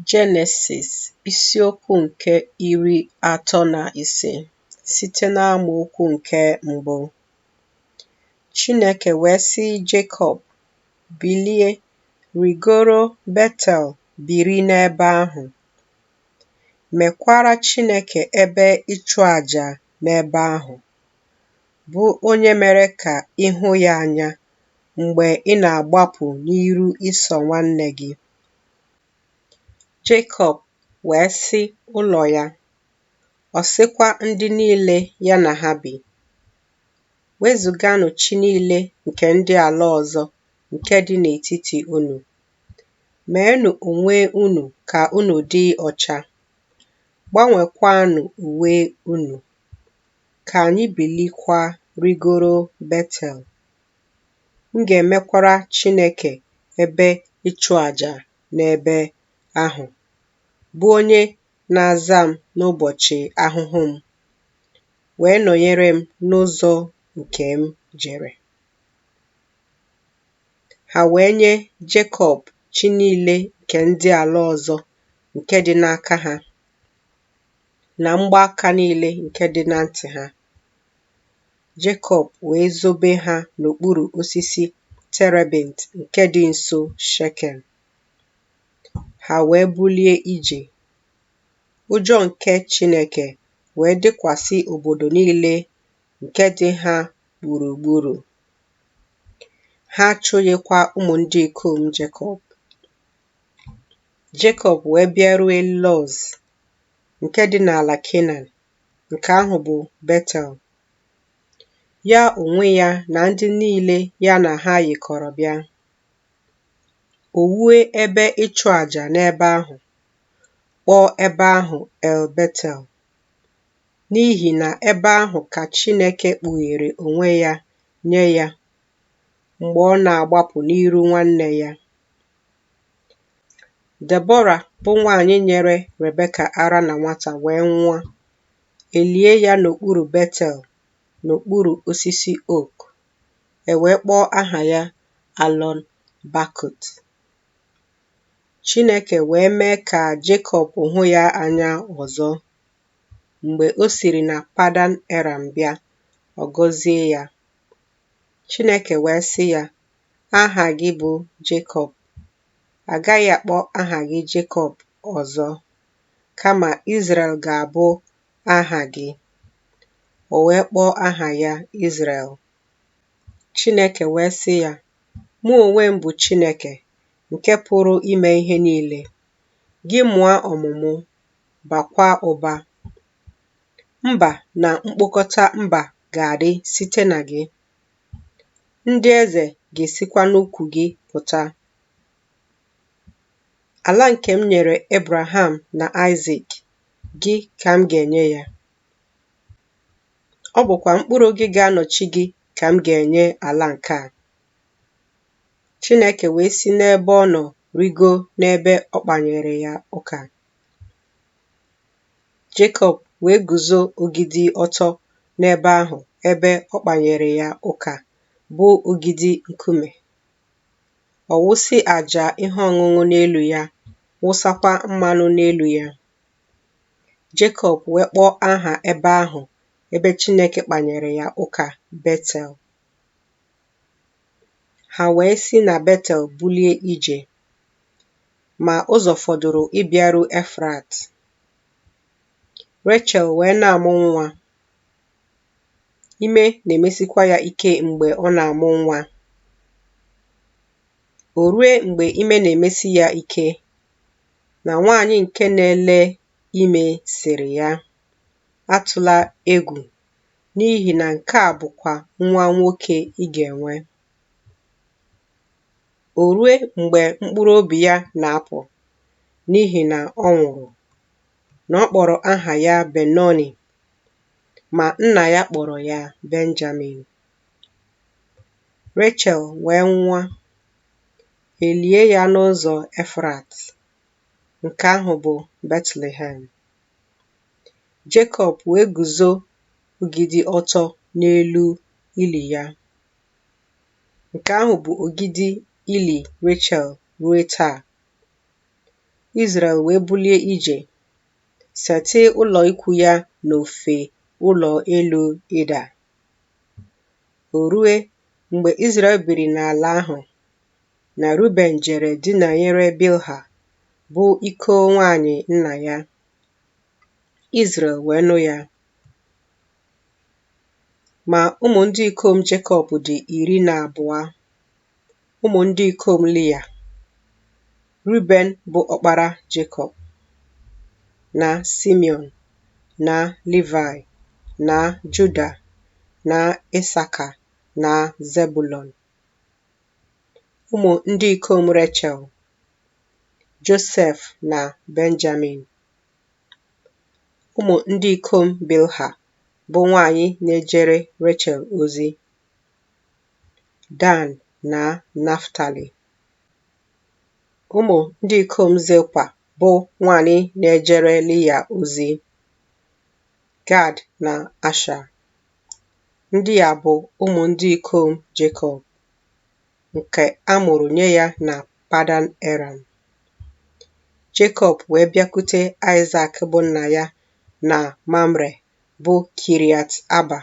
Jenesis isiokwu nke 35 site n'amaokwu nke mbụ. Chineke wee sị Jekọb, Bilie, rịgoro Betel biri n'ebe ahụ, mekwara Chineke ebe ịchụaja n'ebe ahụ, bụ onye mere ka ị hụ ya anya mgbe ị na-agbapụ n'iru Ịsọ nwanne gị. Jekọb wee sị ụlọ ya, ọ sịkwa ndị niile ya na ha bi, Wezụganụ chi niile nke ndị ala ọzọ nke dị n'etiti unu, meenụ onwe unu ka unu dị ọcha, gbanweekwanụ uwe unu, ka anyị bilikwa rịgoro Betel. M ga-emekwara Chineke ebe ịchụaja n'ebe ahụ, bụ onye na-aza m n'ụbọchị ahụhụ m, wee nọnyere m n'ụzọ nke m jere. Ha wee nye Jekọb chi niile nke ndị ala ọzọ nke dị n'aka ha, na mgbaaka niile nke dị na ntị ha. Jekọb wee zobe ha n'okpuru osisi terebint nke dị nso Shekem. Ha wee bulie ije. Ụjọ nke Chineke wee dịkwasị obodo niile nke dị ha gburugburu. Ha achụghịkwa ụmụ ndị ikom Jekọb. Jekọb wee bịarue Lọz, nke dị n'ala Kenan, nke ahụ bụ Betel. Ya onwe ya na ndị niile ya na ha yikọrọ bịa. O wue ebe ịchụaja n'ebe ahụ, kpọọ ebe ahụ El Betel, n'ihi na ebe ahụ ka Chineke kpughere onwe ya nye ya mgbe ọ na-agbapụ n'iru nwanne ya. Debọra bụ nwaanyị nyere Rebeka ara na nwata wee nwụọ, e lie ya n'okpuru Betel n'okpuru osisi ook. E wee kpọọ aha ya Alọn Bakut. Chineke wee mee ka Jekọb hụ ya anya ọzọ. Mgbe o siri na Padan Eram bịa, ọ gọzie ya. Chineke wee sị ya, Aha gị bụ Jekọb. A gaghị akpọ aha gị Jekọb ọzọ, kama Izrel ga-abụ aha gị. O wee kpọọ aha ya Izrel. Chineke wee sị ya, Mụ onwe m bụ Chineke nke pụrụ ime ihe niile. Gị mụọ ọmụmụ, baakwa ụba. Mba na mkpokọta mba ga-adị site na gị. Ndị eze ga-esikwa n'ukwu gị pụta. Ala nke m nyere Abraham na Aịzik, gị ka m ga-enye ya. Ọ bụkwa mkpụrụ gị ga-anọchi gị ka m ga-enye ala nke a. Chineke wee si n'ebe ọ nọ rịgo n'ebe ọ kpanyere ya ụka. Jekọb wee guzo ogidi ọtọ n'ebe ahụ ebe ọ kpanyere ya ụka, bụ ogidi nkume. Ọ wụsị àjà ihe ọṅụṅụ n'elu ya, wụsakwa mmanụ n'elu ya. Jekọb wee kpọọ aha ebe ahụ ebe Chineke kpanyere ya ụka Betel. Ha wee si na Betel bulie ije, ma ụzọ fọdụrụ ịbịaru Efrat. Rechel wee na-amụ nwa, ime na-emesikwa ya ike mgbe ọ na-amụ nwa. O rue mgbe ime na-emesi ya ike, na nwaanyị nke na-ele ime sịrị ya, Atụla egwu, n'ihi na nke a bụkwa nwa nwoke ị ga-enwe. O rue mgbe mkpụrụ obi ya na-apụ, n'ihi na ọ nwụrụ, na ọ kpọrọ aha ya Benoni, ma nna ya kpọrọ ya Benjamin. Rechel wee nwụọ, e lie ya n'ụzọ Efrat, nke ahụ bụ Betlehem. Jekọb wee guzo ogidi ọtọ n'elu ili ya. Nke ahụ bụ ogidi ili Rechel ruo taa. Izrel wee bulie ije, setị ụlọikwuu ya n'ofe ụlọ elu Ida. O rue, mgbe Izrel biri n'ala ahụ, na Ruben jere dinanyere Bilha, bụ iko nwanyị nna ya. Izrel wee nụ ya. Ma ụmụ ndị ikom Jekọb dị 12. Ụmụ ndị ikom Lia: Ruben bụ ọkpara Jekọb, na Simiọn, na Livaị, na Juda, na Ịsaka, na Zebụlọn. Ụmụ ndị ikom Rechel: Josef na Benjamin. Ụmụ ndị ikom Bilha, bụ nwanyị na-ejere Rechel ozi: Dan na Naftali. Ụmụ ndị ikom Zilpa, bụ nwanyị na-ejere Liya ozi: Gad na Asha. Ndị a bụ ụmụ ndị ikom Jekọb, nke a mụrụ nye ya na Padan Eram. Jekọb wee bịakwute Aịsak bụ nna ya na Mamre, bụ Kiriat Aba,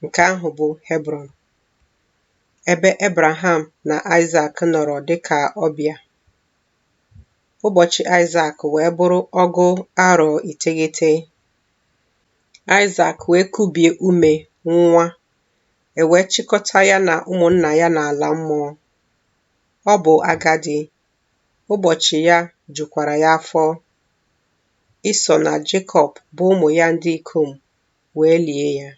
nke ahụ bụ Hebrọn, ebe Ebraham na Aịsak nọrọ dị ka ọbịa. Ụbọchị Aịsak wee bụrụ 900. Aịsak wee kubie ume nwụọ, e wee chịkọta ya na ụmụnna ya n'ala mmụọ. Ọ bụ agadi, ụbọchị ya jukwara ya afọ. Ịsọ na Jekọb, bụ ụmụ ya ndị ikom, wee lie ya.